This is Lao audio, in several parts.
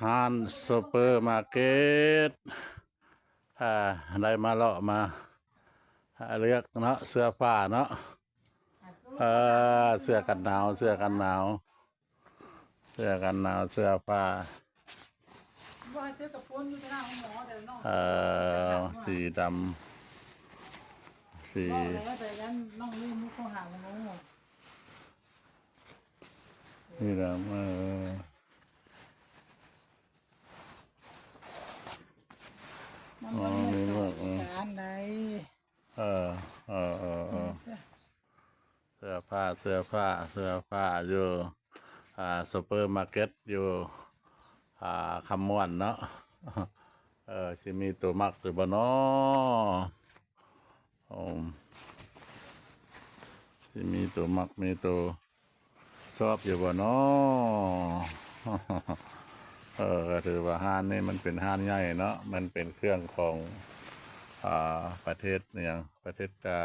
ຮ້ານຊຸບເປີມາເກັດ ອ່າ ໄດ້ມາເລາະມາເລືອກເນາະ ເສື້ອຜ້າເນາະ ເອີ ເສື້ອກັນໜາວ ເສື້ອກັນໜາວ ເສື້ອກັນໜາວ ເສື້ອຜ້າ ບໍ່ໃຫ້ເສື້ອກັບຝົນຢູ່ທີ່ໜ້າໂຮງໝໍ ແຕ່ນ້ອງ ເອີ ສີດຳ ສີ ເວົ້າແລ້ວ ແຕ່ຢ້ານນ້ອງລືມ ໂທຫາໂຮງໝໍ ສີດຳ ເອີ ມັນບໍ່ໄດ້ ອໍ ມີໝວກ ສອງ ເອີ ການໃດ ເອີ ເອີ ເອີ ເອີ ເສື້ອ ເສື້ອຜ້າ ເສື້ອຜ້າ ເສື້ອຜ້າຢູ່ ອ່າ ຊຸບເປີມາເກັດຢູ່ ອ່າ ຄຳມ່ວນເນາະ ເອີ ຊິມີໂຕມັກຢູ່ບໍ່ນໍ ໂອ້ ຊິມີໂຕມັກ ມີໂຕຊອບຢູ່ບໍ່ນໍ ເອີ ກໍຖືວ່າຮ້ານນີ້ມັນເປັນຮ້ານໃຫຍ່ເນາະ ມັນເປັນເຄື່ອງຂອງ ອ່າ ປະເທດຫຍັງ ປະເທດ ອ່າ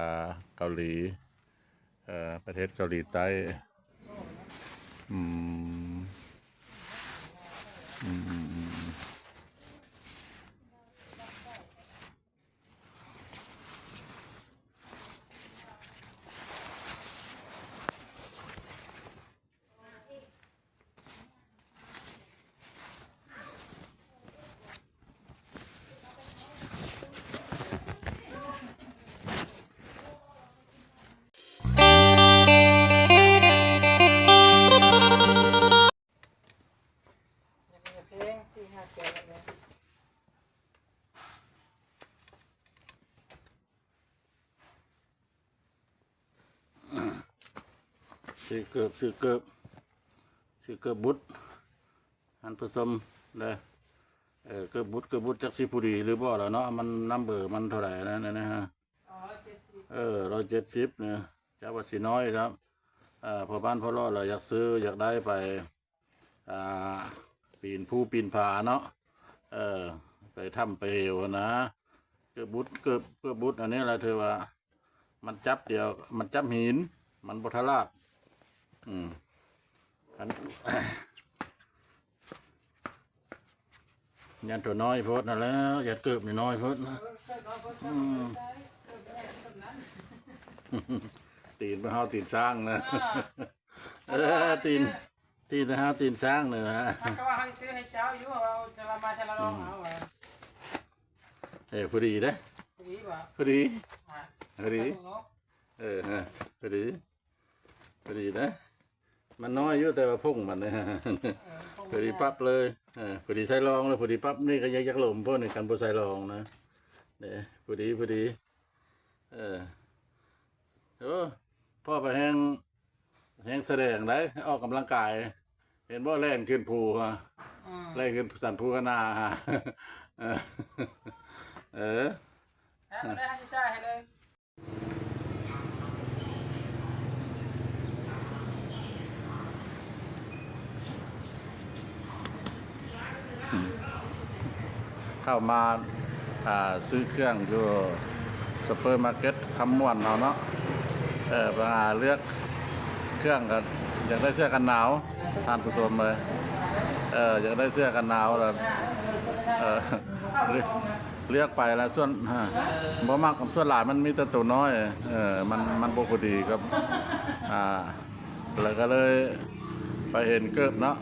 ເກົາຫຼີ ເອີ ປະເທດເກົາຫຼີໃຕ້ ອືມ ອືມ ອືມ ອືມ. ຊື້ເກີບ ຊື້ເກີບ ຊື້ເກີບບຸດ ທ່ານຜູ້ຊົມເດີ ເກີບບຸດ ເກີບບຸດ ຈັກຊິພໍດີຫຼືບໍ່ລະເນາະ ມັນນຳເບີມັນເທົ່າໃດນັ້ນນະ ເອີ ຮ້ອຍເຈັດສິບ ເອີ ຮ້ອຍເຈັດສິບ ນີ້ ຈັກວ່າຊິນ້ອຍຊ້ຳ ເອີ ພໍ່ບ້ານພໍ່ລອດລະຢາກຊື້ ຢາກໄດ້ໄປ ອ່າ ປີນພູປີນຜາເນາະ ເອີ ໄປຖ້ຳໄປເຫວນະ ເກີບບຸດ ເກີບ ເກີບບຸດ ອັນນີ້ລະຖືວ່າມັນຈັບດຽວ ມັນຈັບຫີນ ມັນບໍ່ທະລາດ ອືມ ອັນ ຢ້ານໂຕນ້ອຍໂພດຫັ້ນແຫຼະ ຢ້ານເກີບນ້ອຍໂພດນະ ເອີ ເກີບນ້ອຍໂພດ ອືມ ເກີບໃຫຍ່ປານນັ້ນ ຕີນເຮົາຕີນຊ້າງນະ ເອີ ເອີ ຕີນ ຕີນຫາຕີນຊ້າງນີ້ນະ ມັນກໍວ່າເຮົາຊິຊື້ໃຫ້ເຈົ້າຢູ່ ເອົາເທື່ອລະມາເທື່ອລະດອງ ອືມ ເອົາວ່າ ເອີ ພໍດີເດ້ ພໍດີບໍ່ ພໍດີ ອ່າ ພໍດີ ເອີ ພໍດີ ພໍດີເດ້ ມັນນ້ອຍຢູ່ ແຕ່ວ່າຜົງມັນນີ້ ເອີ ຜົງ ພໍດີປັບເລີຍ ເອີ ພໍດີໃສ່ລອງແລ້ວ ພໍດີປັບ ນີ້ກໍຍັງຢາກລົມໂພດນີ້ ຄັນບໍ່ໃສ່ລອງນະ ເດ້ ພໍດີ ພໍດີ ເອີ ໂອ້ ພໍ່ໄປແຮງ ແຮງສະແດງໄດ໋ ອອກກຳລັງກາຍ ເຫັນບໍ່ ແລ່ນຂຶ້ນພູຮະ ອືມ ແລ່ນຂຶ້ນສັນພູຂະໜາຮະ ເອີ ເອີ ເອົາເລີຍ ເຮົາຊິຈ່າຍໃຫ້ເລີຍ. ເຂົ້າມາ ອ່າ ຊື້ເຄື່ອງຢູ່ຊຸບເປີມາເກັດຄຳມ່ວນເຮົາເນາະ ເອີ ໄປຫາເລືອກເຄື່ອງ ກໍຢາກໄດ້ເສື້ອກັນໜາວ ທ່ານຜູ້ຊົມເອີຍ ເອີ ຢາກໄດ້ເສື້ອກັນໜາວລະ ເອີ ເລືອກໄປລະ ສ່ວນ ບໍ່ມັກ ສ່ວນຫຼາຍມັນມີແຕ່ໂຕນ້ອຍ ເອີ ມັນ ມັນບໍ່ພໍດີກັບ ອ່າ ແລ້ວກໍເລີຍໄປເຫັນເກີບເນາະ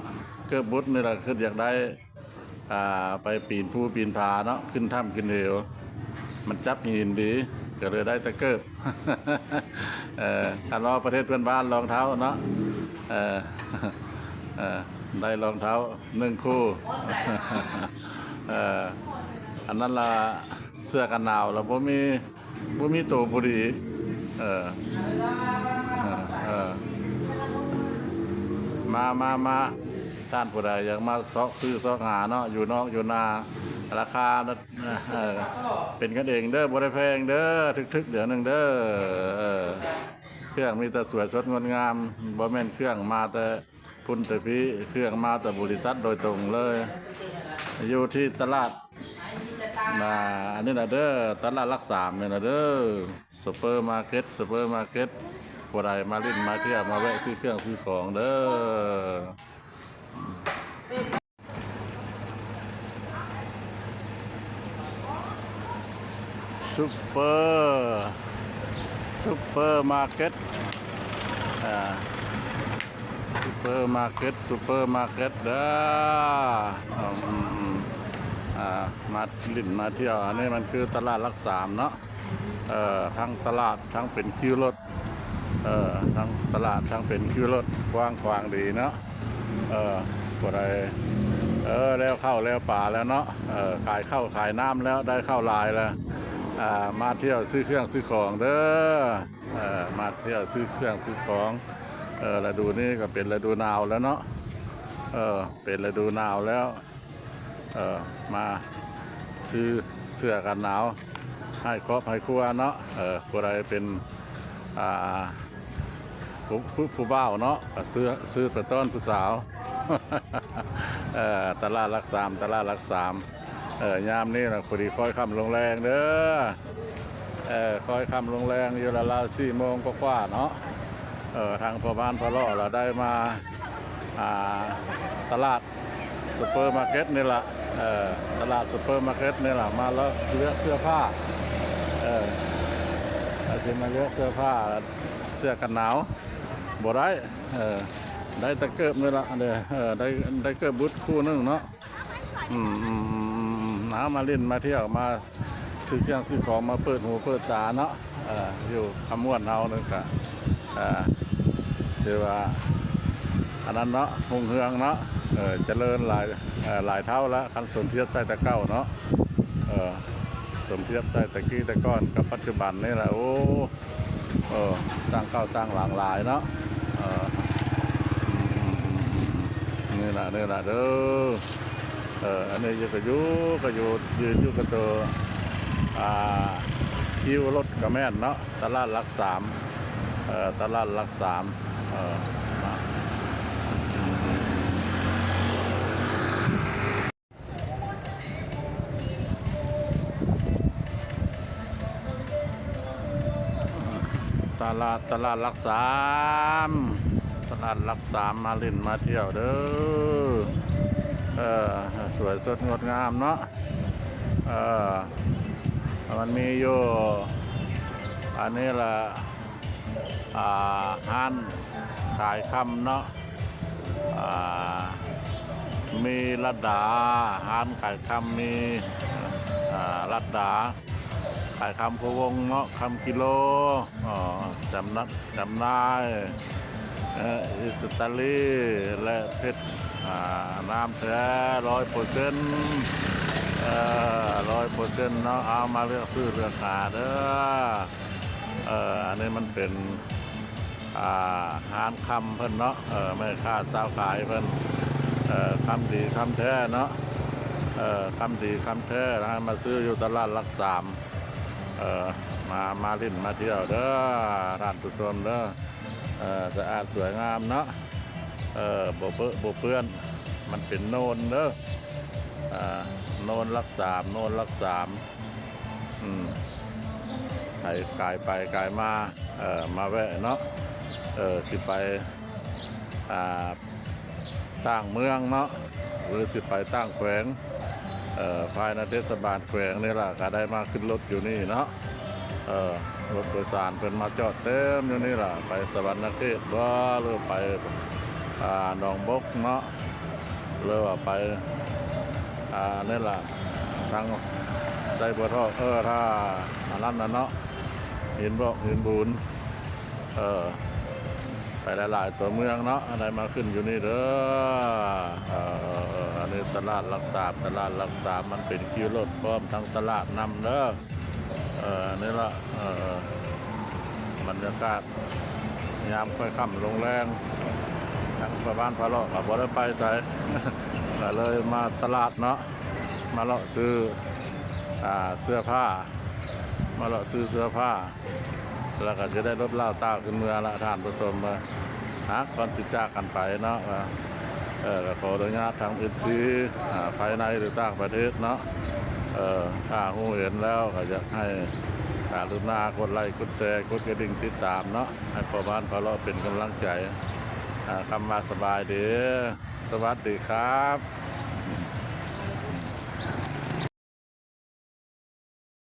ເກີບບຸດນີ້ລະ ຄິດຢາກໄດ້ ອ່າ ໄປປີນພູປີນຜາເນາະ ຂຶ້ນຖ້ຳຂຶ້ນເຫວ ມັນຈັບຫີນດີ ກໍເລີຍໄດ້ແຕ່ເກີບ ເອີ ຄັນວ່າປະເທດເພື່ອນບ້ານລອງເທົ້າເນາະ ເອີ ເອີ ໄດ້ລອງເທົ້າໜຶ່ງຄູ່ ເອີ ອັນນັ້ນລະ ເສື້ອກັນໜາວລະບໍ່ມີ ບໍ່ມີໂຕພໍດີ ເອີ ເອີ ເອີ ມາ ມາ ມາ ທ່ານຜູ້ໃດຢາກມາຊອກຊື້ຊອກຫາເນາະ ຢູ່ນອກຢູ່ນາ ລາຄາ ເອີ ເປັນກັນເອງເດີ ບໍ່ໄດ້ແພງເດີ ຖືກໆ ດຽວໜຶ່ງເດີ ເອີ ເຄື່ອງມີແຕ່ສວຍສົດງົດງາມ ບໍ່ແມ່ນເຄື່ອງມາແຕ່ ພຸ້ນແຕ່ພີ້ ເຄື່ອງມາແຕ່ບໍລິສັດໂດຍຕົງເລີຍ ຢູ່ທີ່ຕະຫຼາດ ອ່າ ອັນນີ້ນະເດີ ຕະຫຼາດຫຼັກສາມນີ້ນະເດີ ຊຸບເປີມາເກັດ ຊຸບເປີມາເກັດ ຜູ້ໃດມາຫຼິ້ນມາທ່ຽວ ມາແວະຊື້ເຄື່ອງຊື້ຂອງເດີ. ຊຸບເປີ ຊຸບເປີມາເກັດ ອ່າ ຊຸບເປີມາເກັດ ຊຸບເປີມາເກັດເດີ ອືມ ອ່າ ມາຫຼິ້ນມາທ່ຽວ. ອັນນີ້ມັນຄືຕະຫຼາດຫຼັກສາມເນາະ ເອີ ທັງຕະຫຼາດ ທັງເປັນຄິວລົດ ເອີ ທັງຕະຫຼາດ ທັງເປັນຄິວລົດ ກວ້າງຂວາງດີເນາະ. ເອີ ຜູ້ໃດ ເອີ ແລ້ວເຂົ້າແລ້ວປາແລ້ວເນາະ ເອີ ຂາຍເຂົ້າຂາຍນ້ຳແລ້ວ ໄດ້ເຂົ້າຫຼາຍແລ້ວ ອ່າ ມາທ່ຽວຊື້ເຄື່ອງຊື້ຂອງເດີ ເອີ ມາທ່ຽວຊື້ເຄື່ອງຊື້ຂອງ. ເອີ ລະດູນີ້ກໍເປັນລະດູໜາວແລ້ວເນາະ ເອີ ເປັນລະດູໜາວແລ້ວ ເອີ ມາຊື້ເສື້ອກັນໜາວໃຫ້ຄອບໃຫ້ຄົວເນາະ. ເອີ ຜູ້ໃດເປັນ ອ່າ ຜູ້ ຜູ້ ຜູ້ບ່າວເນາະ ກໍຊື້ ຊື້ໄປຕ້ອນຜູ້ສາວ. ເອີ ຕະຫຼາດຫຼັກສາມ ຕະຫຼາດຫຼັກສາມ ເອີ ຍາມນີ້ລະພໍດີຄ້ອຍຄ່ຳລົງແລງເດີ ເອີ ຄ້ອຍຄ່ຳລົງແລງຢູ່ລາວໆ ສີ່ໂມງກວ່າໆເນາະ. ເອີ ທາງພໍ່ບ້ານພໍ່ເລາະລະໄດ້ມາ ອ່າ ຕະຫຼາດຊຸບເປີມາເກັດນີ້ລະ ເອີ ຕະຫຼາດຊຸບເປີມາເກັດນີ້ລະ ມາເລືອກເສື້ອຜ້າ ເອີ ອາດຊິມາເລືອກເສື້ອຜ້າ ເສື້ອກັນໜາວບໍ່ໄດ້ ເອີ ໄດ້ແຕ່ເກີບນີ້ລະ ເອີ ໄດ້ ໄດ້ເກີບບຸດຄູ່ໜຶ່ງເນາະ. ອືມ ເອົາມາຫຼິ້ນມາທ່ຽວ ມາຊື້ເຄື່ອງຊື້ຂອງ ມາເປີດຫູເປີດຕາເນາະ. ເອີ ຢູ່ຄຳມ່ວນເຮົານີ້ກະ ເອີ ຖືວ່າອັນນັ້ນເນາະ ຮຸ່ງເຮືອງເນາະ ເອີ ຈະເລີນຫຼາຍ ເອີ ຫຼາຍເທົ່າລະ ຄັນສົມທຽບໃສ່ແຕ່ເກົ່າເນາະ ເອີ ສົມທຽບໃສ່ແຕ່ກີ້ແຕ່ກ່ອນກັບປັດຈຸບັນນີ້ລະ ໂອ້ ເອີ ຕ່າງເກົ່າຕ່າງຫຼັງຫຼາຍເນາະ ເອີ ນີ້ລະ ນີ້ລະເດີ. ເອີ ອັນນີ້ຢູ່ກະຢູ່ ກະຢູ່ ຢືນຢູ່ກະໂຕ ອ່າ ຄິວລົດກະແມ່ນເນາະ ຕະຫຼາດຫຼັກສາມ ເອີ ຕະຫຼາດຫຼັກສາມ ເອີ ມາ ຕະຫຼາດ ຕະຫຼາດຫຼັກສາມ ຕະຫຼາດຫຼັກສາມ ມາຫຼິ້ນມາທ່ຽວເດີ ເອີ ສວຍສົດງົດງາມເນາະ ເອີ ມັນມີຢູ່ ອັນນີ້ລະ ອ່າ ຮ້ານຂາຍຄຳເນາະ ອ່າ ມີລັດດາ ຮ້ານຂາຍຄຳມີ ອ່າ ລັດດາ ຂາຍຄຳພູວົງເນາະ ຄຳກິໂລ ເອີ ຈຳ ຈຳໜ່າຍ ເອີ ອິດຕາລີ ແລະ ເພັດ ອ່າ ນ້ຳແທ້ຮ້ອຍເປີເຊັນ ເອີ ຮ້ອຍເປີເຊັນເນາະ. ເອົາມາເລືອກຊື້ເລືອກຫາເດີ ເອີ ອັນນີ້ມັນເປັນ ອ່າ ຮ້ານຄຳເພິ່ນເນາະ ເອີ ແມ່ຄ້າຊາວຂາຍເພິ່ນ ເອີ ຄຳດີຄຳແທ້ເນາະ ເອີ ຄຳດີຄຳແທ້ ໃຫ້ມາຊື້ຢູ່ຕະຫຼາດຫຼັກສາມ ເອີ ມາ ມາຫຼິ້ນມາທ່ຽວເດີ ທ່ານຜູ້ຊົມເດີ ເອີ ສະອາດສວຍງາມເນາະ ເອີ ບໍ່ເປິະບໍ່ເປື້ອນ ມັນເປັນໂນນເດີ ອ່າ ໂນນຫຼັກສາມ ໂນນຫຼັກສາມ ອືມ ໃຜກາຍໄປກາຍມາ ເອີ ມາແວະເນາະ ເອີ ຊິໄປ ອ່າ ຕ່າງເມືອງເນາະ ຫຼືຊິໄປຕ່າງແຂວງ ເອີ ພາຍໃນເທດສະບານແຂວງນີ້ລະ ກະໄດ້ມາຂຶ້ນລົດຢູ່ນີ້ເນາະ ເອີ ລົດໂດຍສານເພິ່ນມາຈອດເຕັມຢູ່ນີ້ລະ ໄປສະຫວັນນະເຂດບໍ ຫຼືໄປ ອ່າ ໜອງບົກເນາະ ຫຼືວ່າໄປ ອ່າ ນີ້ລະ ທາງໄຊບົວທອກ ເອີ ທ່າອັນນັ້ນນະເນາະ ຫີນບອກຫີນບູນ ເອີ ໄປຫຼາຍໆຕົວເມືອງເນາະ ໄດ້ມາຂຶ້ນຢູ່ນີ້ເດີ ເອີ ອັນນີ້ຕະຫຼາດຫຼັກສາມ ຕະຫຼາດຫຼັກສາມ ມັນເປັນຄິວລົດພ້ອມທັງຕະຫຼາດນຳເດີ ເອີ ນີ້ລະ ເອີ ບັນຍາກາດຍາມຄ່ອຍຄ່ຳລົງແລງ ທາງພໍ່ບ້ານພາເລາະກະບໍ່ໄດ້ໄປໃສ ກະເລີຍມາຕະຫຼາດເນາະ ມາເລາະຊື້ ອ່າ ເສື້ອຜ້າ ມາເລາະຊື້ເສື້ອຜ້າ ແລ້ວກໍຈະໄດ້ລົບລາວຕາວຂຶ້ນເມືອລະທ່ານຜູ້ຊົມເອີຍ. ຫາ ກ່ອນຊິຈາກກັນໄປເນາະ ເອີ ກໍຂໍອະນຸຍາດທາງເອັຟຊີ ອ່າ ພາຍໃນ ຫຼື ຕ່າງປະເທດເນາະ ເອີ ຖ້າຮູ້ເຫັນແລ້ວກໍຢາກໃຫ້ກະລຸນາກົດໄລ ກົດແຊ ກົດກະດິ່ງຕິດຕາມເນາະ ໃຫ້ພໍ່ບ້ານພາເລາະເປັນກຳລັງໃຈ. ອ່າ ຄຳວ່າສະບາຍດີ ສະຫວັດດີຄັບ.